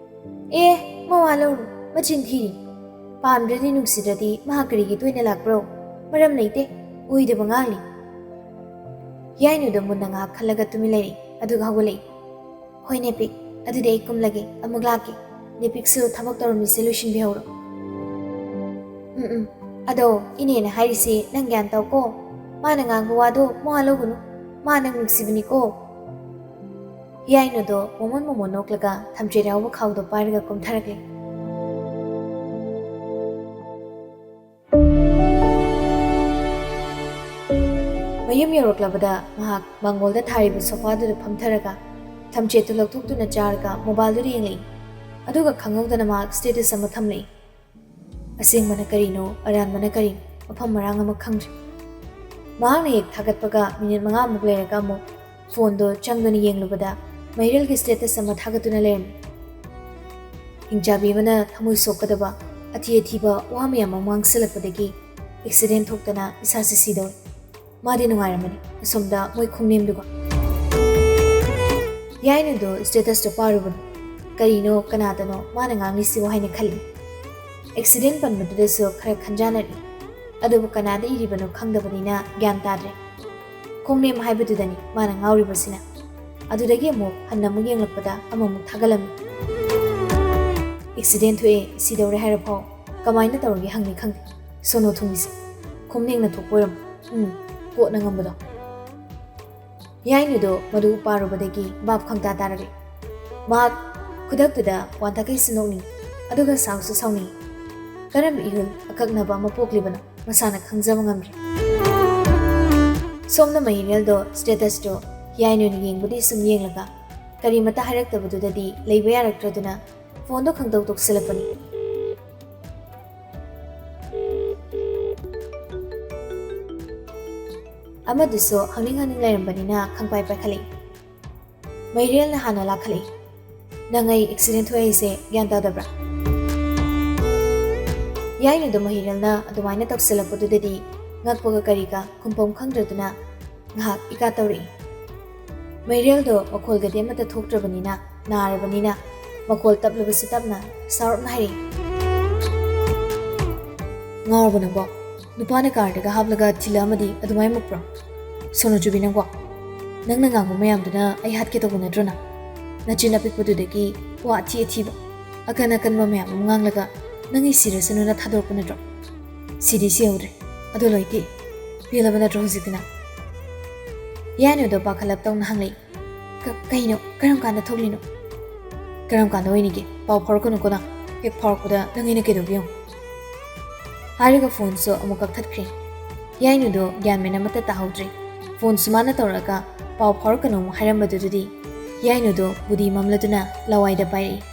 ꯑꯦ, ꯃꯋꯥ ꯂꯧꯔꯨ, ꯃꯆꯤꯟ ꯊꯤꯔꯤ꯫ ꯄꯥꯝꯗ꯭ꯔꯗꯤ ꯅꯨꯡꯁꯤꯗ꯭ꯔꯗꯤ ꯃꯍꯥꯛ ꯀꯔꯤꯒꯤ ꯇꯣꯏꯅ ꯂꯥꯛꯄ꯭ꯔꯣ? ꯃꯔꯝ ꯂꯩꯇꯦ, ꯑꯣꯏꯗꯕ ꯉꯥꯡꯂꯤ꯫ ꯌꯥꯏꯅꯨꯗ ꯃꯨꯟꯅ ꯉꯥꯏꯍꯥꯛ ꯈꯜꯂꯒ ꯇꯨꯃꯤꯟ ꯂꯩꯔꯛꯏ, ꯑꯗꯨꯒ ꯍꯧꯒꯠꯂꯛꯏ꯫ ꯍꯣꯏ ꯅꯦꯄꯤꯛ, ꯑꯗꯨꯗꯤ ꯑꯩ ꯀꯨꯝꯂꯒꯦ, ꯑꯃꯨꯛ ꯂꯥꯛꯀꯦ꯫ ꯅꯦꯄꯤꯛꯁꯨ ꯊꯕꯛ ꯇꯧꯔꯝꯃꯤꯁꯦ ꯂꯣꯏꯁꯤꯟꯕꯤꯍꯧꯔꯣ꯫ ꯎꯝ ꯎꯝ꯫ ꯑꯗꯣ ꯏꯅꯦꯅ ꯍꯥꯏꯔꯤꯁꯦ ꯅꯪ ꯒ꯭ꯌꯥꯟ ꯇꯧꯀꯣ꯫ ꯃꯥꯅ ꯉꯥꯡꯕ ꯋꯥꯗꯣ ꯃꯋꯥ ꯂꯧꯒꯅꯨ꯫ ꯃꯥ ꯅꯪ ꯅꯨꯡꯁꯤꯕꯅꯤꯀꯣ꯫ ꯌꯥꯏꯅꯨꯗꯣ ꯃꯣꯃꯣꯟ ꯃꯣꯃꯣꯟ ꯅꯣꯛꯂꯒ ꯊꯝꯆꯦꯠ ꯌꯥꯎꯕ ꯈꯥꯎꯗꯣ ꯄꯥꯏꯔꯒ ꯀꯨꯝꯊꯔꯛꯂꯦ꯫ ꯃꯌꯨꯝ ꯌꯧꯔꯛꯂꯕꯗ ꯃꯍꯥꯛ ꯃꯥꯡꯒꯣꯜꯗ ꯊꯥꯔꯤꯕ ꯁꯣꯐꯥꯗꯨꯗ ꯐꯝꯊꯔꯒ ꯊꯝꯆꯦꯠꯇꯨ ꯂꯧꯊꯣꯛꯇꯨꯅ ꯆꯥꯔꯒ ꯃꯣꯕꯥꯏꯜꯗꯨꯗ ꯌꯦꯡꯂꯛꯏ꯫ ꯑꯗꯨꯒ ꯈꯪꯍꯧꯗꯅ ꯃꯍꯥꯛ ꯁ꯭ꯇꯦꯇꯁ ꯑꯃ ꯊꯝꯂꯛꯏ꯫ ꯑꯁꯦꯡꯕꯅ ꯀꯔꯤꯅꯣ, ꯑꯔꯥꯟꯕꯅ ꯀꯔꯤꯅꯣ, ꯃꯐꯝ ꯃꯔꯥꯡ ꯑꯃ ꯈꯪꯗ꯭ꯔꯦ꯫ ꯃꯍꯥꯛꯅ ꯍꯦꯛ ꯊꯥꯒꯠꯄꯒ ꯃꯤꯅꯤꯠ ꯃꯉꯥꯃꯨꯛ ꯂꯩꯔꯒ ꯑꯃꯨꯛ ꯐꯣꯟꯗꯣ ꯆꯪꯗꯨꯅ ꯌꯦꯡꯂꯨꯕꯗ ꯃꯩꯔꯦꯜꯒꯤ ꯁ꯭ꯇꯦꯇꯁ ꯑꯃ ꯊꯥꯒꯠꯇꯨꯅ ꯂꯩꯔꯝꯃꯤ꯫ ꯍꯤꯡꯆꯥꯕꯤ ꯑꯃꯅ ꯊꯃꯣꯏ ꯁꯣꯛꯀꯗꯕ ꯑꯊꯤ ꯑꯊꯤꯕ ꯋꯥ ꯃꯌꯥꯝ ꯑꯃ ꯉꯥꯡꯁꯤꯜꯂꯛꯄꯗꯒꯤ ꯑꯦꯛꯁꯤꯗꯦꯟ ꯊꯣꯛꯇꯅ ꯏꯁꯥꯁꯦ ꯁꯤꯗꯧꯔꯦ꯫ ꯃꯥꯗꯤ ꯅꯨꯡꯉꯥꯏꯔꯝꯃꯅꯤ ꯑꯁꯣꯝꯗ ꯃꯣꯏ ꯈꯣꯡꯅꯦꯝꯗꯨꯒ꯫ ꯌꯥꯏꯅꯨꯗꯣ ꯁ꯭ꯇꯦꯇꯁꯇꯣ ꯄꯥꯔꯨꯕꯅꯤ꯫ ꯀꯔꯤꯅꯣ ꯀꯅꯥꯗꯅꯣ ꯃꯥꯅ ꯉꯥꯡꯂꯤꯁꯤꯕꯣ ꯍꯥꯏꯅ ꯈꯜꯂꯤ꯫ ꯑꯦꯛꯁꯤꯗꯦꯟ ꯄꯟꯕꯗꯨꯗꯁꯨ ꯈꯔ ꯈꯟꯖꯥꯅꯔꯤ꯫ ꯑꯗꯨꯕꯨ ꯀꯅꯥꯗ ꯏꯔꯤꯕꯅꯣ ꯈꯪꯗꯕꯅꯤꯅ ꯒ꯭ꯌꯥꯟ ꯇꯥꯗ꯭ꯔꯦ꯫ ꯈꯣꯡꯅꯦꯝ ꯍꯥꯏꯕꯗꯨꯗꯅꯤ ꯃꯥꯅ ꯉꯥꯎꯔꯤꯕꯁꯤꯅ꯫ ꯑꯗꯨꯗꯒꯤ ꯑꯃꯨꯛ ꯍꯟꯅ ꯑꯃꯨꯛ ꯌꯦꯡꯂꯛꯄꯗ ꯑꯃꯃꯨꯛ ꯊꯥꯒꯠꯂꯝꯃꯤ꯫ ꯑꯦꯛꯁꯤꯗꯦꯟ ꯊꯣꯛꯑꯦ, ꯁꯤꯗꯧꯔꯦ ꯍꯥꯏꯔꯐꯥꯎ ꯀꯃꯥꯏꯅ ꯇꯧꯔꯒꯦ ꯍꯪꯅꯤ ꯈꯪꯗꯦ꯫ ꯁꯣꯅꯣ ꯊꯨꯡꯕꯤꯁꯦ ꯈꯣꯡꯅꯦꯝꯅ ꯊꯣꯛꯄ ꯑꯣꯏꯔꯝꯃꯣ꯫ ꯎꯝ, ꯀꯣꯠꯅ ꯉꯝꯕꯗꯣ꯫ ꯌꯥꯏꯅꯨꯗꯣ ꯃꯗꯨ ꯄꯥꯔꯨꯕꯗꯒꯤ ꯚꯥꯞ ꯈꯪꯇꯥ ꯇꯥꯔꯛꯂꯦ꯫ ꯃꯍꯥꯛ ꯈꯨꯗꯛꯇꯨꯗ ꯋꯥꯟꯊꯛꯈꯩꯁꯨ ꯅꯣꯛꯅꯤꯡ, ꯑꯗꯨꯒ ꯁꯥꯎꯁꯨ ꯁꯥꯎꯅꯤꯡ꯫ ꯀꯔꯝꯕ ꯏꯍꯨꯜ ꯑꯀꯛꯅꯕ ꯑꯃ ꯄꯣꯛꯂꯤꯕꯅꯣ ꯃꯁꯥꯅ ꯈꯪꯖꯕ ꯉꯝꯗ꯭ꯔꯦ꯫ ꯁꯣꯝꯅ ꯃꯍꯤꯔꯦꯜꯗꯣ ꯁ꯭ꯇꯦꯇꯁꯇꯣ ꯌꯥꯏꯅꯨꯅ ꯌꯦꯡꯕꯗꯤ ꯁꯨꯝ ꯌꯦꯡꯂꯒ ꯀꯔꯤꯃꯠꯇ ꯍꯥꯏꯔꯛꯇꯕꯗꯨꯗꯗꯤ ꯂꯩꯕ ꯌꯥꯔꯛꯇ꯭ꯔꯗꯨꯅ ꯐꯣꯟꯗꯣ ꯈꯪꯇꯧ ꯇꯧꯁꯤꯜꯂꯛꯄꯅꯤ꯫ ꯑꯃꯗꯨꯁꯨ ꯍꯪꯅꯤꯡ ꯍꯪꯅꯤꯡ ꯂꯩꯔꯝꯕꯅꯤꯅ ꯈꯪꯄꯥꯏ ꯄꯥꯏꯈꯠꯂꯛꯏ꯫ ꯃꯍꯤꯔꯦꯜꯅ ꯍꯥꯟꯅ ꯂꯥꯛꯈꯠꯂꯛꯏ꯫ "ꯅꯪ ꯑꯩ ꯑꯦꯛꯁꯤꯗꯦꯟ ꯊꯣꯛꯑꯦ ꯍꯥꯏꯁꯦ ꯒ꯭ꯌꯥꯟ ꯇꯥꯗꯕ꯭ꯔꯥ?" ꯌꯥꯏꯅꯨꯗꯣ ꯃꯍꯤꯔꯦꯜꯅ ꯑꯗꯨꯃꯥꯏꯅ ꯇꯧꯁꯤꯜꯂꯛꯄꯗꯨꯗꯗꯤ ꯉꯛꯄꯒ ꯀꯔꯤꯒ ꯈꯨꯝꯐꯝ ꯈꯪꯗ꯭ꯔꯗꯨꯅ ꯉꯥꯏꯍꯥꯛ ꯏꯀꯥ ꯇꯧꯔꯛꯏ꯫ ꯃꯍꯤꯔꯦꯜꯗꯣ ꯃꯈꯣꯜꯒꯗꯤ ꯑꯃꯠꯇ ꯊꯣꯛꯇ꯭ꯔꯕꯅꯤꯅ, ꯅꯥꯔꯕꯅꯤꯅ ꯃꯈꯣꯜ ꯇꯞꯂꯕꯁꯨ ꯇꯞꯅ ꯁꯥꯎꯔꯞꯅ ꯍꯥꯏꯔꯛꯏ꯫ "ꯉꯥꯎꯔꯕꯣ ꯅꯪꯕꯣ? ꯅꯨꯄꯥꯅ ꯀꯥꯔꯗꯒ ꯍꯥꯞꯂꯒ ꯊꯤꯜꯂꯛꯑꯝꯃꯗꯤ ꯑꯗꯨꯃꯥꯏ ꯃꯨꯛꯄ꯭ꯔꯣ? ꯁꯣꯅꯣ ꯆꯨꯕꯤ ꯅꯪꯕꯣ, ꯅꯪꯅ ꯉꯥꯡꯕ ꯃꯌꯥꯝꯗꯨꯅ ꯑꯩ ꯍꯥꯠꯀꯦ ꯇꯧꯕ ꯅꯠꯇ꯭ꯔꯣ ꯅꯪ? ꯅꯆꯤꯟ ꯑꯄꯤꯛꯄꯗꯨꯗꯒꯤ ꯋꯥ ꯑꯊꯤ ꯑꯊꯤꯕ, ꯑꯀꯟ ꯑꯀꯟꯕ ꯃꯌꯥꯝ ꯑꯃ ꯉꯥꯡꯂꯒ ꯅꯪ ꯑꯩ ꯁꯤꯔꯁꯅꯨꯅ ꯊꯥꯗꯣꯔꯛꯄ ꯅꯠꯇ꯭ꯔꯣ? ꯁꯤꯗꯤ ꯁꯤꯍꯧꯗ꯭ꯔꯦ, ꯑꯗꯣ ꯂꯣꯏꯇꯦ꯫ ꯄꯦꯜꯂꯕ ꯅꯠꯇ꯭ꯔꯣ ꯍꯧꯖꯤꯛꯇꯤ ꯅꯪ?" ꯌꯥꯏꯅꯨꯗꯣ ꯄꯥꯈꯠꯂꯞ ꯇꯧꯅ ꯍꯪꯂꯛꯏ꯫ "ꯀ-, ꯀꯩꯅꯣ? ꯀꯔꯝ ꯀꯥꯟꯗ ꯊꯣꯛꯂꯤꯅꯣ?" "ꯀꯔꯝ ꯀꯥꯟꯗ ꯑꯣꯏꯅꯤꯒꯦ? ꯄꯥꯎ ꯐꯥꯎꯔꯛꯀꯅꯨꯀꯣ ꯅꯪ꯫ ꯍꯦꯛ ꯐꯥꯎꯔꯛꯄꯗ ꯅꯪ ꯑꯩꯅ ꯀꯩꯗꯧꯒꯦ ꯌꯦꯡꯉꯨ꯫" ꯍꯥꯏꯔꯒ ꯐꯣꯟꯁꯨ ꯑꯃꯨꯛ ꯀꯛꯊꯠꯈ꯭ꯔꯦ꯫ ꯌꯥꯏꯅꯨꯗꯣ ꯒ꯭ꯌꯥꯟ ꯃꯦꯟ ꯑꯃꯠꯇ ꯇꯥꯍꯧꯗ꯭ꯔꯦ꯫ ꯐꯣꯟꯁꯨ ꯃꯥꯅ ꯇꯧꯔꯛꯑꯒ ꯄꯥꯎ ꯐꯥꯎꯔꯛꯀꯅꯨ ꯑꯃꯨꯛ ꯍꯥꯏꯔꯝꯕꯗꯨꯗꯗꯤ ꯌꯥꯏꯅꯨꯗꯣ ꯕꯨꯗꯤ ꯃꯝꯂꯗꯨꯅ ꯂꯋꯥꯏꯗ ꯄꯥꯏꯔꯛꯏ꯫